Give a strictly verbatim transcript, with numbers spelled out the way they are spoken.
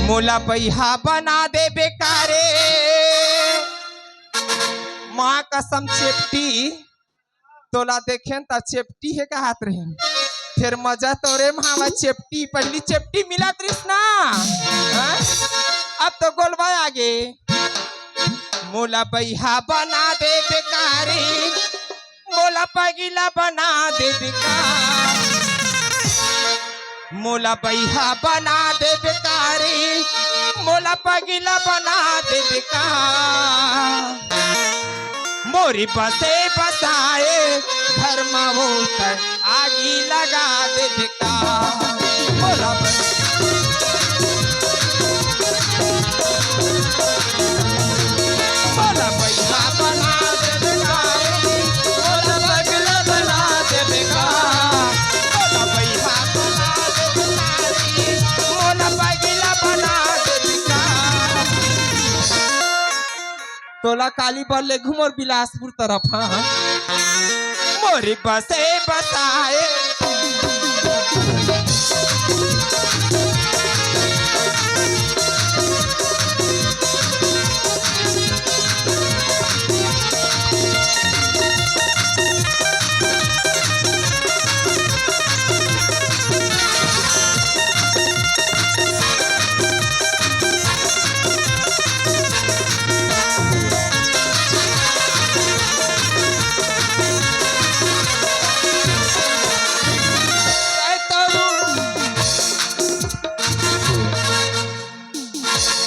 मोला बइहा बना देबे का रे। माँ कसम चेपटी, तोला देखेन त चेपटी हे कहत रहेन। फेर मजा तोरे म हवय चेपटी, पहिली चेपटी मिलत रिहिस ना। हाँ? अब तो गोलवा आगे। मोला बइहा बना देबे का रे, मोला पगिला बना देबे का, मोला बइहा बना देबे का रे, मोला पगिला बना देबे का। मोरी बसे बसाए घर म वो त आगी लगा देबे का। मोला बस, मोला बइहा बना देबे का, मोला पगिला बना देबे का। मोला बइहा बना देबे का, मोला पगिला बना देबे का। तोला काली बर लेगहूं मोर बिलासपुर तरफ, हाँ। मोरी बसे बसाए